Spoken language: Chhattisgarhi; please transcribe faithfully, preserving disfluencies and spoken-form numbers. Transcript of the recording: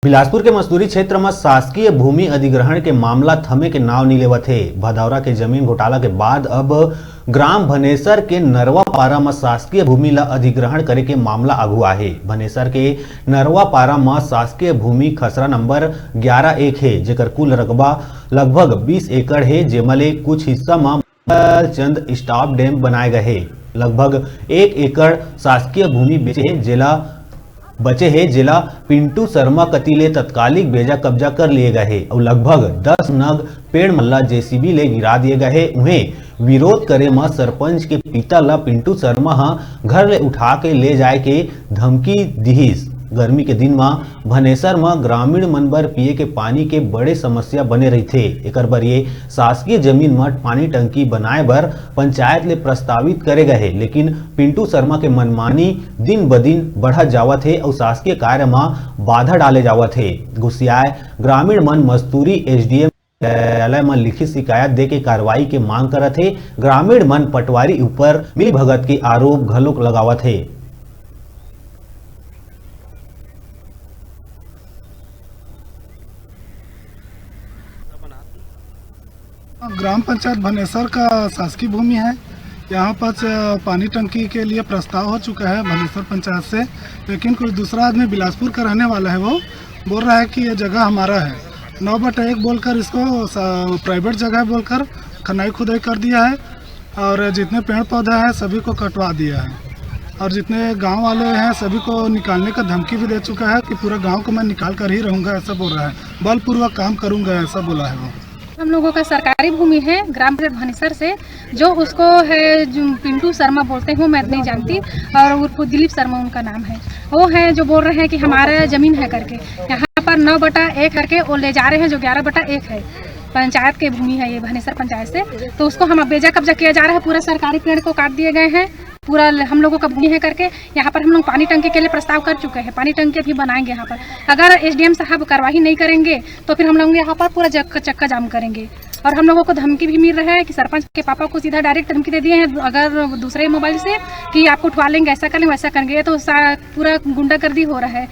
बिलासपुर के मस्तूरी क्षेत्र म शासकीय भूमि अधिग्रहण के मामला थमे के नाव नइ लेवत हे। भदौरा के जमीन घोटाला के बाद अब ग्राम भनेसर के नरवा पारा म शासकीय भूमि ल अधिग्रहण करे के मामला आगू आहे। भनेसर के नरवा पारा म शासकीय भूमि खसरा नंबर ग्यारह एक हे, जेकर कुल रकबा लगभग बीस एकड़ हे, जेमा ले कुछ हिस्सा म चंद स्टॉप डैम बनाए गए हे। लगभग एक एकड़ शासकीय भूमि बेचे हे, जेला बचे हे, जेला पिंटू शर्मा कति ले तत्कालिक बेजा कब्जा कर लिए गए हे अउ लगभग दस नग पेड़ मन ला जेसीबी ले गिरा दिए गए हे। उहें, विरोध करे म सरपंच के पिता ला पिंटू शर्मा ह घर ले उठा के ले जाए के धमकी दिहिस। गर्मी के दिन म भनेसर म ग्रामीण मन बर पिए के पानी के बड़े समस्या बने रहिथे। एकर बर ये शासकीय जमीन म पानी टंकी बनाए बर पंचायत ले प्रस्तावित करे गए हे, लेकिन पिंटू शर्मा के मनमानी दिन ब दिन बढ़त जावत हे अउ शासकीय कार्य म बाधा डाले जावत हे। गुस्सियाए ग्रामीण मन मस्तूरी एसडीएम कार्यालय म लिखित शिकायत दे के कार्रवाई के मांग करत हे। ग्रामीण मन पटवारी ऊपर मिलीभगत के आरोप घलोक लगावत हे। ग्राम पंचायत भनेसर का शासकीय भूमि है। यहाँ पर पानी टंकी के लिए प्रस्ताव हो चुका है भनेसर पंचायत से, लेकिन कोई दूसरा आदमी बिलासपुर का रहने वाला है, वो बोल रहा है कि ये जगह हमारा है। नौ बटा एक बोलकर इसको प्राइवेट जगह बोलकर खनाई खुदाई कर दिया है और जितने पेड़ पौधा है सभी को कटवा दिया है और जितने गांव वाले हैं सभी को निकालने का धमकी भी दे चुका है कि पूरा गांव को मैं निकाल कर ही रहूँगा, ऐसा बोल रहा है। बलपूर्वक काम करूँगा, ऐसा बोला है वो। हम लोगों का सरकारी भूमि है ग्राम पंचायत भनेसर से, जो उसको है जो पिंटू शर्मा बोलते हैं, वो मैं नहीं जानती, और उर्फ दिलीप शर्मा उनका नाम है। वो है जो बोल रहे हैं कि हमारा जमीन है करके। यहाँ पर नौ बटा एक करके वो ले जा रहे हैं, जो ग्यारह बटा एक है, पंचायत के भूमि है ये भनेसर पंचायत से। तो उसको हम बेजा कब्जा किया जा रहा है, पूरा सरकारी पेड़ को काट दिए गए हैं, पूरा हम लोगों का भूमि है करके। यहाँ पर हम लोग पानी टंकी के लिए प्रस्ताव कर चुके हैं, पानी टंकी अभी बनाएंगे यहाँ पर। अगर एसडीएम साहब कार्रवाई नहीं करेंगे तो फिर हम लोग यहाँ पर पूरा चक्का जाम करेंगे। और हम लोगों को धमकी भी मिल रहा है कि सरपंच के पापा को सीधा डायरेक्ट धमकी दे दिए हैं, अगर दूसरे मोबाइल से, कि आपको उठवा लेंगे, ऐसा कर लेंगे, वैसा करेंगे। ये तो पूरा गुंडागर्दी हो रहा है।